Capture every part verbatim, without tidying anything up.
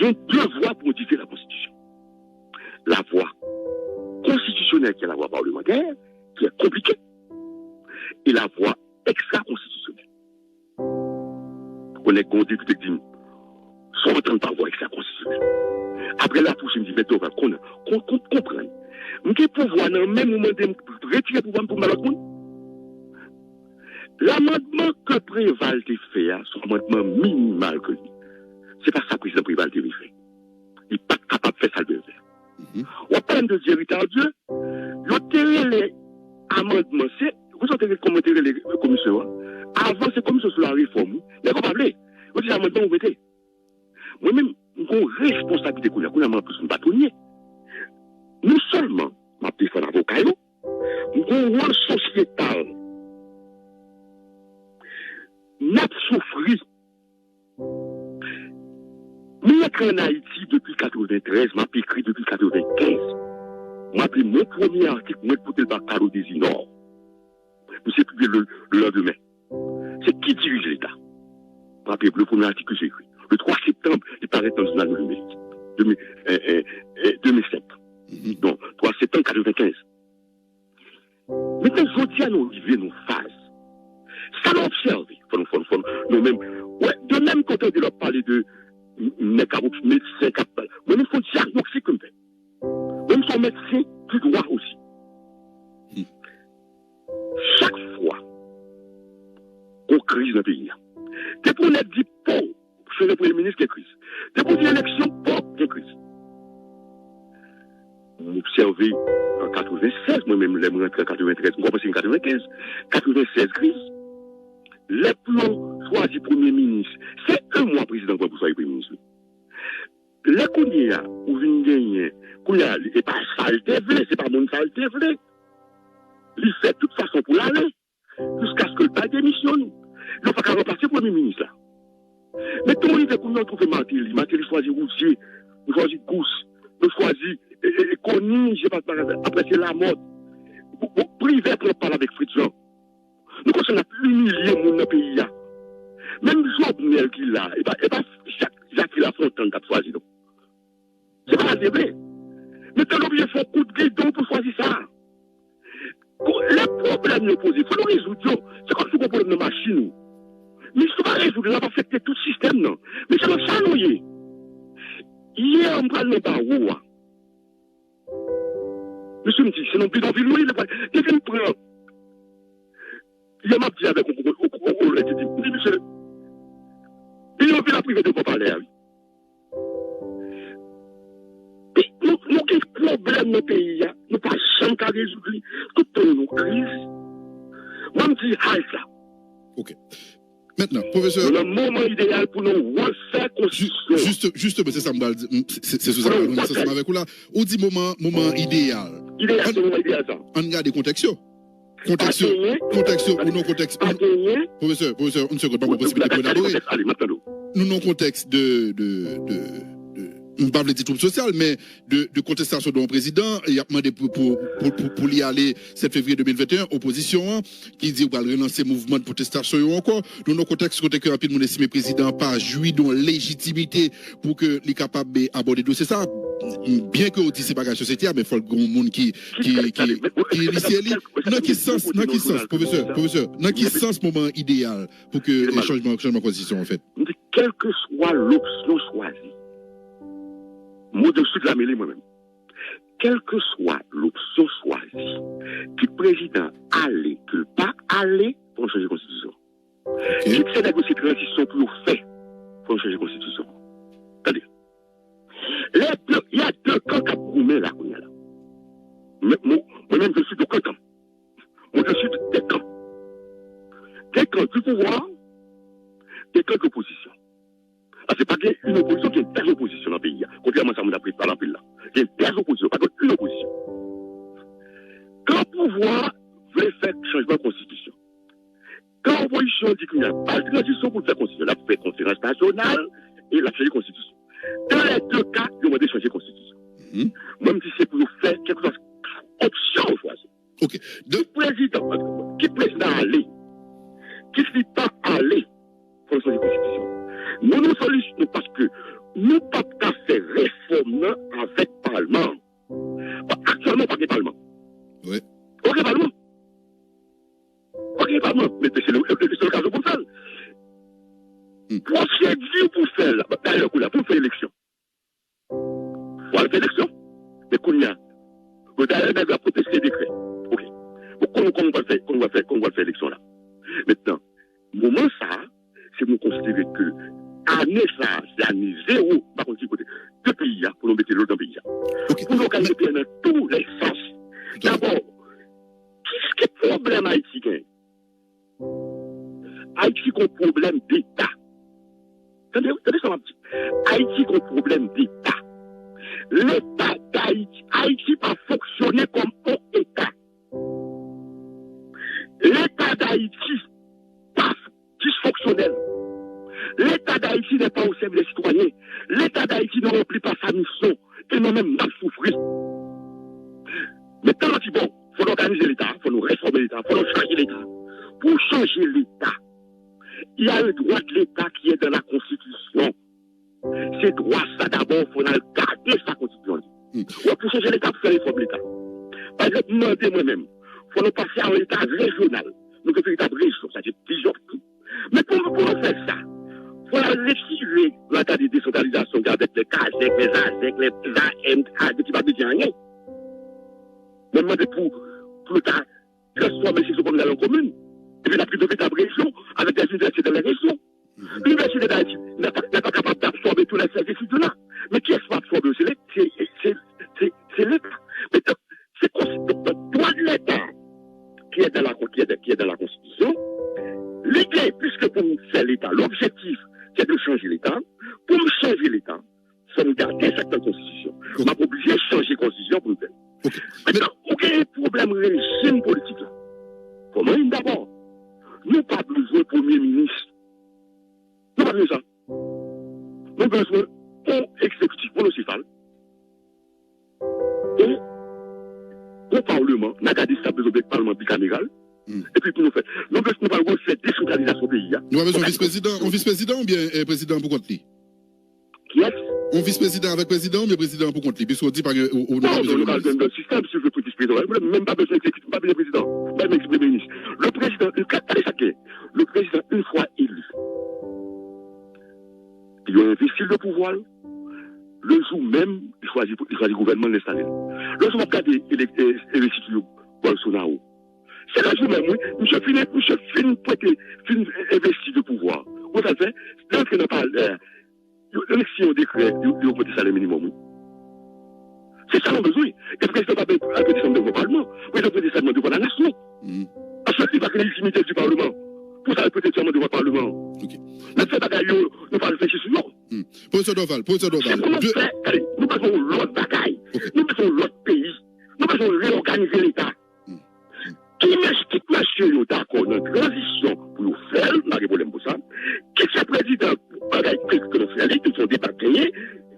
Yon devwa pou modifye la konstitisyon. La voie constitutionnelle, qui est la voie parlementaire, qui est compliquée, et la voie extra-constitutionnelle. Ou nèg gon depite k di m, sa w antann pa vwa ekstrakonstitisyonèl. Apre l apwoche m di, mèt Dorval, konn, konn, konn, konprann. M gen pouvwa nan men m, ou mande m retire pouvwa m pou m ba lòt moun. Lamandman ke Preval te fè a, se yon amandman minimal ke li. Se pa sa prezidan Preval te vle fè. Li pa t kapab fè sa l vle fè. W ap pale m de Jerry Tardieu, yo te rele amandman, se, ou sa te rele, kòman te rele komisyon an? Avan se komisyon sou la refòm, wi. Nèg yo pa vle. Yo di amandman ou mete. Mwen menm, m gon responsablite kounye a, kounye a m anplis m pa premye. Non sèlman m ap defann avoka yo, m gon wòl sosyetal. N ap soufri. Mwen antre ann Ayiti depi katreventrèz, m ap ekri depi katrevenkenz. Mwen aple mon premye atik, mwen pote l ba Carlo Desinor. Misye pibliye le, le landemen. Se Qui dirige l'État? Mwen aple le premye atik ke j'ai écrit. Le twa septanm, li parèt nan jounal Nouvèl Amerik. De mil, eh, eh, eh, de mil senk. Donk, twa septanm katrevenkenz. Mentnan, jodi a, nou rive nan faz. Sa nou obsève, fò nou, fò nou, fò nou, nou menm, wè, de menm kote de lòt pale de nèg k ap medsen k ap, mwen menm, se yon dyagnostik ke m fè. Mwen menm, se yon medsen di dwa osi. Chak fwa gon kriz nan peyi a, depi yon nèg di po, chanje premye minis, gen kriz. Depi w gen eleksyon, pòp, gen kriz. M obsève an katrevennsèz, mwen menm, lè m rantre an katreventrèz, m kòmanse an katrevenkenz, katrevennsèz kriz. Lè pou yo chwazi premye minis, se yon mwa prezidan pran pou chwazi premye minis li. Lè kounye a, ou vin genyen, kounye a, e pa sa l te vle, se pa moun sa l te vle. Li fè tout fason pou l ale. Jiskaske l bay demisyon l. Yo pa ka ranplase premye minis la. Men tou rive kounye a, yo twouve Martelly. Martelly chwazi Rouzier, yo chwazi Gousse, yo chwazi e, e, e, Conille, je passe par, apre se Lamothe. Bon, bon, Privè pran pal avèk Fritz Jean. Nou konn sa n ap imilye moun nan peyi a. Menm Jovenel ki la, e pa, e pa Jak, Jacques Lafontant k ap chwazi, non. Se pa sa l te vle. Men tande oblije fè yon kout gidon pou chwazi sa. Lè pwoblèm yo poze, fò nou rezoud yo. Se kòmsi w gen pwoblèm nan machin ou. Men si w pa rezoud li, l ap afekte tout sistèm nan. Men se nan sa nou ye. Yè, m pral nan bawo a. Mesye, m di, se nan bidonvil nou ye, depi m pran. Yè, m ap di avèk yon, yon, yon, yon, yon, m di, mesye, bidonvil ap rive devan palè a, wi. Pi, nou, nou gen pwoblèm nan peyi a, nou pa janm ka rezoud li. Tout tan nou nan kriz. Mwen, m di, halte la. Ok. Mentnan, pwofesè. Nou nan moman ideyal pou nou refè konstitisyon. Jis-, jis-, jisteman, se sa m pral di, m, se, se sou sa m pral vini ansanm avèk ou la. Ou di moman, moman ideyal. Ideyal, se moman ideyal sa. Ann gade kontèks yo. Kontèks yo, kontèks yo, ou nan kontèks, pwofesè, pwofesè, yon segond, ban mwen posiblite pou elabore. Nou nan kontèks de, de, de, de, m pa vle di twoub sosyal, men de, de kontestasyon de yon prezidan, y ap mande pou, pou, pou, pou, pou li ale sèt fevriye de mil venteyen, opozisyon an, ki di yo pral relanse mouvman de pwotestasyon yo ankò. Nou nan kontèks kote ke anpil moun estime prezidan an pa jwi de yon lejitimite pou ke li kapab, e, abòde dosye sa. Byen ke w di se bagay sosyete a, men fò l gen yon moun ki, ki, ki, ki inisye li. Nan ki sans, nan ki sans, pwofesè, pwofesè, nan ki sans moman an ideyal pou ke, e, chanjman, chanjman konstitisyon an fèt? M di, kèlkeswa lopsyon chwazi, mo de suite la mele mwen menm. Kèlkeswa lopsyon chwazi, kit prezidan ale, ke l pa ale, fò nou chanje konstitisyon. Ok. Kit se nèg yo se tranzisyon pou yo fè, fò nou chanje konstitisyon. Tande. Lè de, y a de kan k ap goumen la kounye a la. Men, mwen, mwen menm, je suis de kan. Mwen, je suis de kan. Gen kan du pouvoir, gen kan de l'opposition. Paske pa gen une opposition, gen des oppositions nan peyi a. Kontrèman sa moun ap pale anpil la. Gen des oppositions, pa gen une opposition. Kan pouvwa vle fè chanjman konstitisyon. Kan opozisyon di kounye a, pa l tranzisyon pou l fè konstitisyon, l ap fè konferans nasyonal e l ap chanje konstitisyon. Dans les deux cas, yo mande chanje konstitisyon. Mwen, m di se pou yo fè kèlkeswa opsyon yo chwazi. Ok. Kit prezidan, kit prezidan ale, kit li pa ale, fò nou chanje konstitisyon. Nou, nou solisyon, paske nou p ap ka avèk palman an. Bon, aktyèlman, pa gen palman. Wi. Pa gen palman. Pa gen palman. Men se le- se lokazyon pou fè l. Pwosedi pou fè l la. Dayè, kou la, pou fè eleksyon. Pou al fè eleksyon. Men kounye a, bon, dayè, nèg yo ap konteste dekrè. Ok. Bon, konnen konnen w pral fè, konnen w pral fè, konnen w pral fè eleksyon la. Mentnan, moman sa a, se nou konsidere ke ane sa a, se ane zewo, m pa konn ki kote, de peyi a, pou nou mete lòd nan peyi a. Ok. Pou nou òganize peyi a nan tou lè sans. Dabò, ki, ki pwoblèm Ayiti gen? Ayiti gon pwoblèm deta. Tande, tande sa m ap di. Ayiti gon pwoblèm deta. Leta Dayiti, Ayiti pa fonksyone kòm on eta. Leta Dayiti pa disfonksyonèl. Leta Dayiti n'est pas au service des citoyens. Leta Dayiti ne remplit pas sa mission. E nou menm, n ap soufri. Mentnan, nou di, bon, fò nou òganize Leta, fò nou refòme Leta, fò nou chanje Leta. Pou chanje Leta, il y a un droit de l'État qui est dans la Constitution. Se dwa sa dabò, fò n al gade sa konstitisyon an di. Wè, pou chanje Leta, pou fè refòm Leta. Pa egzanp, m mande mwen menm, fò nou pase a yon Leta rejyonal. Nou gen veritab rejyon, sa se plizyè. Men pou, pou nou fè sa, fò n al retire lè n ap gade desantralizasyon ki avèk lè kazèk, lè zazèk, lè zam, a, ki pa vle di anyen. Mwen mande pou, pou Leta transfòme seksyon kominal an komin. Epi n ap gen de veritab rejyon avèk des universités dans les régions. L'Université d'Haïti n'a pas, n'est pas capable d'absorber tous les services étudiants. Mais qui est-ce qui va absorber? C'est l'État. C'est, c'est, c'est, c'est l'État. Maintenant, c'est consi- donc, donc, droit de l'État qui est dans la, qui est, qui est dans la Constitution, l'idée, puisque pour nous, c'est l'État, l'objectif, c'est de changer l'État. Pour nous changer l'État, fò n gade sa k nan konstitisyon. M ap oblije chanje konstitisyon pou m fè l. Mentnan, ou gen pwoblèm rejim politik la. Fò m wè dabò. Nou pa bezwen premye minis. Nou pa bezwen sa. Nou bezwen yon egzekitif monosefal. E yon palman. N a gade si n ap bezwen palman bikameral. Epi pou nou fè. Nou bezwen, nou pral refè desantralizasyon peyi a. Nou pa bezwen vis-prezidan, yon vis-prezidan oubyen eh, prezidan pou kont li? Kiyès? Yon vis-prezidan avèk prezidan oubyen prezidan pou kont li? Piske w di pa gen, ou, ou nou pa Non, bezwen non, nou premye pral minis. Jwenn yon sistèm, si w vle pou vis-prezidan. Mwen menm pa bezwen egzekitif, m pa bezwen prezidan. M pa bezwen egzekitif premye minis. Le président, nou ka pale sa k gen. Le président, une fois élu, li envesti l de pouvwa l, le jou menm, li chwazi, li chwazi gouvènman l, enstale l. Lòt jou m ap gade elek- eh, envestiti Bolsonaro. Se le jou menm, wi. Misye fin, misye fin prete, fin envesti de pouvwa. Ou sa l fè? Li antre nan palè, yo, yo siyen yon dekrè, yo, yo ogmante salè minimòm, wi. Se sa nou bezwen. E prezidan pa bezwen al prete sèman devan palman. Prezidan prete sèman devan lanasyon. Paske li pa gen lejitimite di palman. Pou sa, li prete sèman devan palman. N ap fè bagay yo, nou pa reflechi sou yo. Pwofesè Dorval, pwofesè Dorval. Se pou nou fè, gade, nou bezwen yon lòt bagay. Nou bezwen yon lòt peyi. Nou bezwen reyòganize Leta. Ki mes- kit mesye yo dakò nan tranzisyon pou yo fè l, m pa gen pwoblèm pou sa. Kit se prezidan bagay ke, ke nou fè li, ke se yon deba k genyen,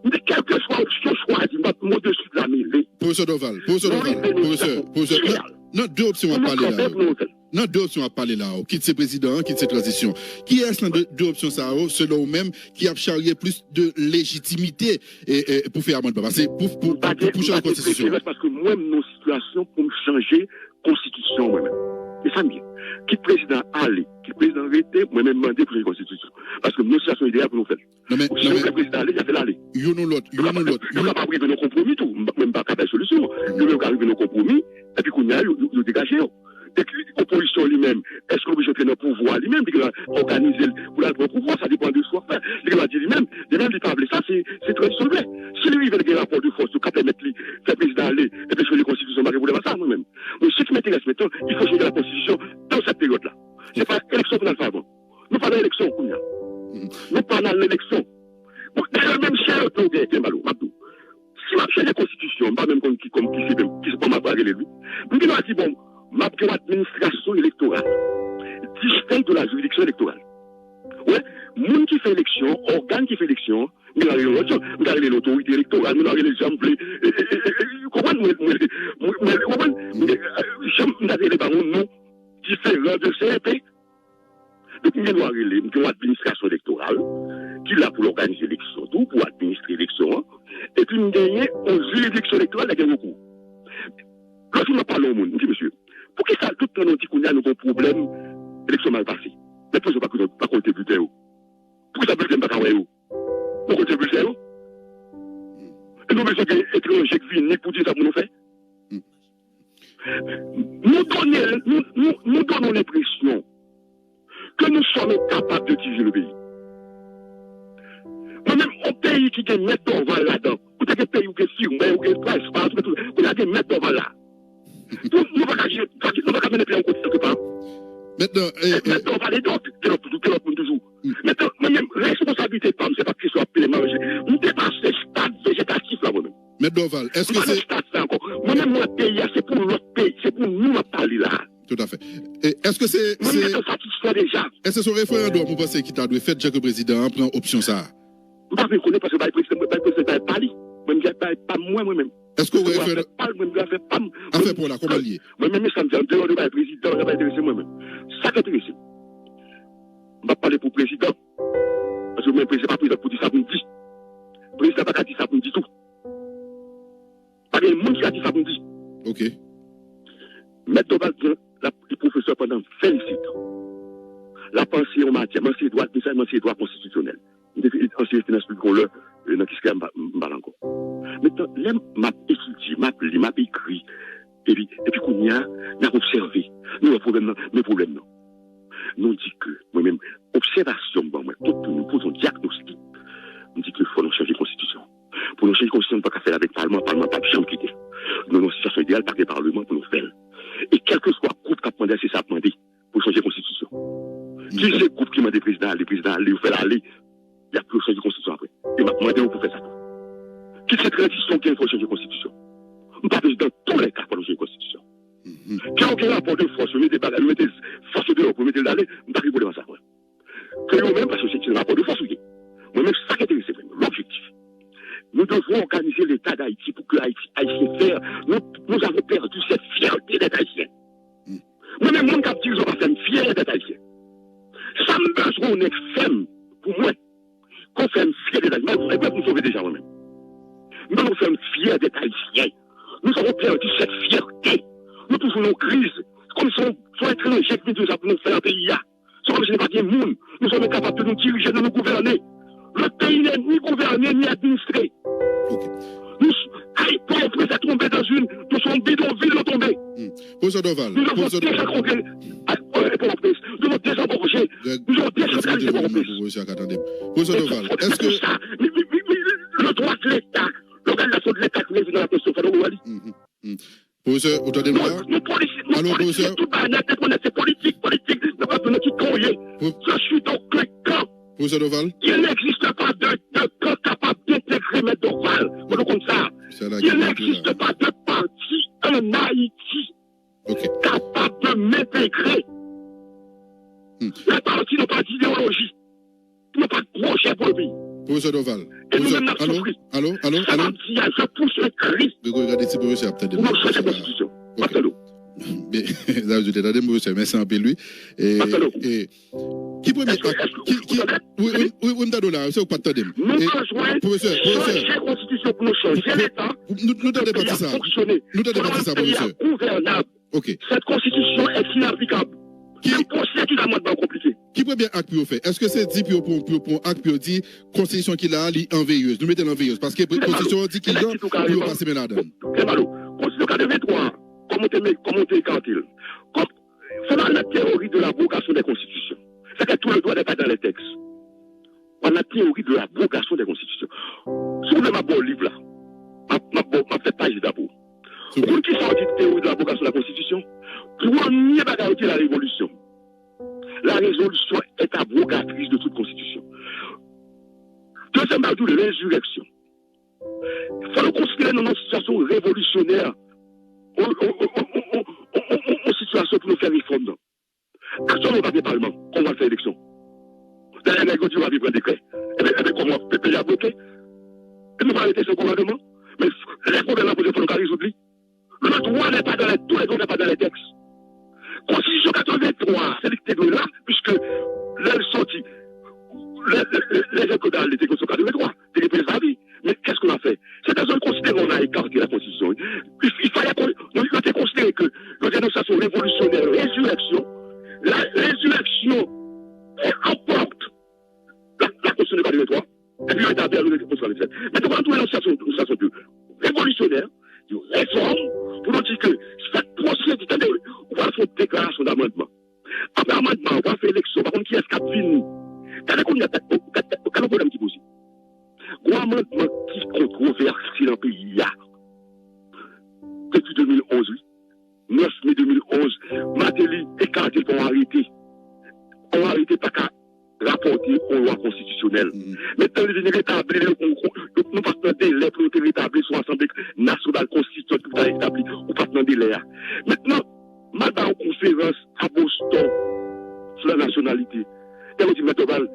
men kèlkeswa opsyon chwazi, m ap mwen de suit la mele. Pwofesè Dorval, pwofesè Dorval, pwofesè, pwofesè, nan, nan de opsyon w ap pale la yo. Nan de opsyon w ap pale la yo, kit se prezidan an, kit se tranzisyon. Kiyès nan de, de opsyon sa yo, selon ou menm, ki ap charye plis de lejitimite e, e, pou fè amandman? Paske pou, pou, pou, pou chanje konstitisyon. Paske mwen, m nan yon sitiyasyon pou m chanje konstitisyon mwen menm. E sa m ye. Kit prezidan ale, kit prezidan rete, mwen menm mande pou chanje konstitisyon. Paske m nan sitiyasyon ideyal pou nou fè l. Non, men, si nou vle prezidan ale, y a fè l ale. Youn ou lòt, youn ou lòt. Yo kapab rive nan konpwomi tou. M pa- mwen m pa ka bay solisyon. Yo menm ka rive nan konpwomi, epi kounye a, yo, yo, yo degaje yo. E ki opozisyon li menm, èske l oblije antre nan pouvwa li menm, li gen dwa òganize l pou l al pran pouvwa, sa depann de chwa fè. Li gen dwa di li menm, li menm li pa vle sa, se, se tranzisyon l vle. Si li rive l gen rapò de fòs yo ka pèmèt li fè prezidan ale, epi chanje konstitisyon, pa gen pwoblèm ak sa, mwen menm. Men ce qui m'intéresse maintenant, il faut changer la constitution dans cette période-là. Se pa eleksyon pou n al fè avan. Nou pa nan eleksyon kounye a. Nou pa nan eleksyon. Bon, dayè, menm si yo tou gen, gen balo, m ap di w. Si m ap chanje konstitisyon, m pa menm konn ki kòm ki se menm, ki se kòman m ap rele l, wi. M gen dwa di, bon, m ap gen yon administrasyon elektoral, distinct de la juridiction électorale. Wè, moun ki fè eleksyon, ògàn ki fè eleksyon, m gen dwa rele l lòt jan, m ka rele l otorite elektoral, m gen dwa rele l jan m vle, e, e, e, e, e, konprann, mwen, mwen, mwen, mwen, konprann, m gen, e, jan m ta rele ba yon non diferan de C E P. Donk, m gen dwa rele, m gen yon administrasyon elektoral ki la pou l òganize eleksyon tou, pou administre eleksyon an. Epi, M genyen yon jiridiksyon elektoral, nèg gen rekou. Lòt jou m ap pale yon moun, m di, mesye, poukisa tout tan nou di kounye a nou gen yon pwoblèm eleksyon mal pase? Men poukisa yo pa, pa kolte bilten yo? Poukisa bilten pa ka wè yo? Nou kolte bilten yo? E nou bezwen gen etranje k vini pou di sa pou nou fè? Nou donnen, nou, nou, nou donnen yon enpresyon ke nou sòm enkapab de dirije le peyi. Mwen menm, yon peyi ki gen Mèt Dorval ladan, ou te gen peyi, ou gen Firmway, ou gen Price Mars, ou gen tout, kounye a gen Mèt Dorval la. Nou, nou pa ka, nou pa ka mennen peyi a yon kote kèlke pa. Mentnan, e, e, Mèt Dorval e dòt, gen lòt, gen lòt moun toujou. Mentnan, mwen menm, responsablite pa m, se pa kesyon ap peye manje. M depase stad vejetatif la, mwen menm. Mèt Dorval, èske se... M pa nan stad sa ankò. Mwen menm, mwen, peyi a, se pou lòt peyi, se pou nou m ap pale la. Tout à fait. E èske se, mwen, se, mwen satisfè deja. Èske se yon referandòm ou panse ki ta dwe fèt, jan ke prezidan an pran opsyon sa a? M pa vle konnen, paske bay prezidan, bay prezidan, bay pa li. Mwen, m gen bay pa mwen, mwen menm. Èske w wè afè pa l, mwen, m gen afè pa m. Afè pa w la, kòman l ye? Mwen menm, sa m di, andeyò de bay prezidan, sa pa enterese mwen menm. Sa k enterese m, m p ap pale pou prezidan. Paske mwen, prezidan pa prezan pou di sa pou m di. Prezidan pa ka di sa pou m di tou. Pa gen moun ki ka di sa pou m di. Ok. Mèt Dorval, l ap, li pwofesè pandan vennsenk an. L ap anseye yon matyè, m anseye dwa administratif, m anseye dwa konstitisyonèl. M te anseye finans piblik yon lè, e, nan Kiskeya, m pa, m pa la ankò. Mentnan, lè m ap etidye, m ap li, m ap ekri, epi, epi kounye a, n ap obsève, nou wè pwoblèm nan, men pwoblèm nan. Nou di ke, mwen menm, obsèvasyon m ban mwen, kont pou nou poze yon dyagnostik, m di ke fò nou chanje konstitisyon. Pou nou chanje konstitisyon, nou pa ka fè l avèk palman, palman p ap janm kite. Nou nan yon sitiyasyon ideyal, pa gen palman pou nou fè l. E kèlkeswa gwoup k ap mande, se sa ap mande pou chanje konstitisyon. Kit se gwoup ki mande prezidan ale, prezidan ale, yo fè l ale, y ap pou yo chanje konstitisyon apre. E m ap mande yo pou fè sa tou. Kit se tranzisyon gen, fò chanje konstitisyon. M pa bezwen, dans tous les cas, fò nou chanje konstitisyon. Ke yo gen rapò de fòs, yo mete bagay, yo mete fòs yo deyò pou yo mete l ale, m pa gen pwoblèm ak sa, mwen. Ke yo menm, paske se, se rapò de fòs ou ye. Mwen menm, sa k enterese mwen, lobjektif. Nous devons organiser l'État d'Haïti pour que Haïti, Haïtien fier, nous, nous avons perdu cette fierté d'être Haïtien. Mwen menm, moun k ap dirije yo pa fè m fyè d'être Haïtien. Sa m bezwen yon nèg fè m pou mwen, ke w fè m fyè d'être Haïtien. Mwen, mwen, mwen sove deja mwen menm. Men nou fè m fyè d'être Haïtien. Nous avons perdu cette fierté. Nou toujou nan yon kriz. Kòm se yon, se yon etranje ki vin di nou sa pou nou fè nan peyi a. Se kòmsi nou pa gen moun. Nous sommes incapables de nous diriger, de nous gouverner. Le pays n'est ni gouverné, ni administré. Ok. Nous, ay, Pòtoprens est tombé dans une, dans un bidonville, nous tombé. Hmm. Pwofesè Dorval, nous avons désengorgé, euh, Port-au-Prince. Nous avons désengorgé. Nous avons décentralisé Port-au-prince. Pwofesè Dorval, èske... Sa, mi, mi, mi, mi, le droit de l'État, l'organisation de l'État, ki rezoud nan la question, fò nou wè li. Hmm, hmm, hmm. Pwofesè, ou tande m la? Nou, nou politik, nou politik, tout bagay nèt, nèt, nèt, se politik, politik, nan pa konnen ki kan w ye. Je suis dans le camp. Pwofesè Dorval? Il n'existe pas de, de camp capable d'intégrer Mèt Dorval. Fò nou konn sa. Il n'existe pas de parti en Haïti capable de m'intégrer. Les partis n'ont pas d'idéologie. Nou pa pwojè pou le peyi. Pwofesè Dorval. E nou menm n ap soufri. Alo, alo, alo. Sa m ap di a, je pousse un cri. Gregori, gade si pwofesè ap tande m. Pou nou chanje konstitisyon. M ap tande w. Sa vle di, tande m, pwofesè, mèsi anpil, wi. E, e, ki premye ak, ki, ki, wi, wi, wi, wi, m tande w la, se ou k pa t tande m. Nou bezwen chanje konstitisyon pou nou chanje Leta. Nou, nou tande pati sa. Nou tande pati sa, pwofesè. Pou peyi a gouvènab. Ok. Cette constitution est inapplicable. Ki... Menm pwosedi a mwen ba w konplike. Ki premye ak pou yo fè? Èske se di pou yo pran, pou yo pran ak pou yo di konstitisyon ki la a, li an veyez? Nou mete l an veyez. Paske konstitisyon an di ki jan pou yo pase men ladan l. Konstitisyon katrevenntwa, kòman w te, kòman w te ekate l? Kòm, fò n al nan théorie de l'abrogation des constitutions. C'est que tout le droit n'est pas dans les textes. An la théorie de l'abrogation des constitutions. Si w vle, m ap ba w liv la. M ap, m ap ba w, m ap fè paj li la pou ou. Ou konn kisa yo di théorie de l'abrogation de la constitution? Premye bagay yo di, la révolution. La révolution est abrogatrice de toute constitution. Dezyèm bagay yo di, l'insurrection. Fò nou konsidere nou nan yon sitiyasyon revolisyonè. Yon, yon, yon sitiyasyon pou nou fè refòm nan. Aktyèlman, nou pa gen palman. Kòman w al fè eleksyon? Dayè, nèg yo di yo pa vle pran dekrè. Ebyen, ebyen, kòman? Pe-, peyi a bloke. E nou pa rete san gouvènman? Men lè pwoblèm la poze, fò nou ka rezoud li. Le droit n'est pas dans les, tout le droit n'est pas dans les textes. Konstitisyon katrevenntwa, se li ki te dwe la, puiske lè l soti, lè, lè, lè, lè Jean Claude ale, te konstitisyon katrevenntwa, te gen prèzavi. Men qu'est-ce qu'on a fait? Se dans Ekarte la konstitisyon, wi. Il, il fallait que, nou, nou te konsidere ke yon denonsyasyon revolisyonè, rezireksyon, la rezireksyon e anpòte la, la konstitisyon de katrevenntwa, epi yo etabli a nou konstitisyon de katrevensèt. Men nou pral twouve yon sitiyasyon, yon sitiyasyon de revolisyonè, de refòm, pou nou di ke chak pwosedi, tande, ou pral fè yon deklarasyon damandman. Apre amandman, ou pral fè eleksyon, ou pa konn kiyès k ap vini. Gade kounye a, gade, gade, gade yon pwoblèm ki poze. Gwo amandman ki kontwovèse nan peyi a depi de mil onz, wi. Nèf me de mil onz, Martelly ekate l pa yon arete. Yon arete pa ka rapòte yon lwa konstitisyonèl. Mentnan li vin retabli l, nou pa t nan delè pou nou te retabli sou asanble nasyonal konstitisyonèl ki pou ta retabli, ou pa t nan delè a. Mentnan, m al ba yon konferans a Boston sou la nasyonalite. Lè yo di m, Mèt Dorval,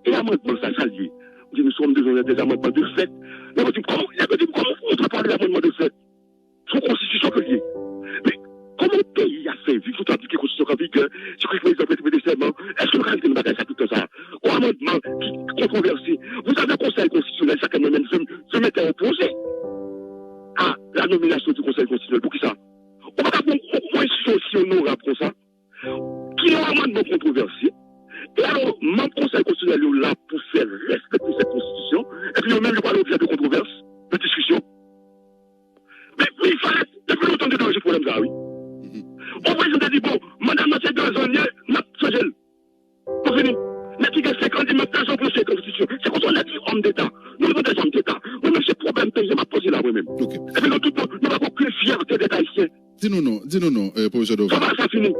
e amandman sa, sa l ye? M di, nou sòm bezwen dè amandman de fèt. Lè yo di m, kòman, lè yo di m, kòman ou pale de amandman de fèt? Se yon konstitisyon ke l ye. Men, kòman peyi a fè viv sou tab di ke konstitisyon k an vigè, si prezidan prete, prete sèman, èske nou ka rete nan bagay sa tout tan sa? Yon amandman ki kontwovèse. Vous avez un conseil constitutionnel, sa ke mwen menm, je, je m'étais opposé à la nomination du conseil constitutionnel. Poukisa? Ou pa ka pran yon, yon, yon enstitisyon osi onorab konsa, ki yon amandman kontwovèse. E alò, manm Konsèy Konstitisyonèl yo la pou fè respekte sèt konstitisyon, epi yo menm yo pral objè de kontwovès, de diskisyon. Men, men il fallait, depi lontan, nou te dwe rezoud pwoblèm sa a, wi. Yon prezidan te di, bon, manda m nan se de zan l ye, n ap chanje l. Pou fini. Nèg ki gen senk an di m ap chanje yon prezidan konstitisyon. Se konsa yon nèg ki òm deta. Nou, nou pa bezwen òm deta. Mwen menm, se pwoblèm peyi a m ap poze la, mwen menm. Epi nou tout, nou, nou pa gen okenn fyète dèt ayisyen. Di nou non, di nou non, eh, Pwofesè Dorval. Sa va, sa fini.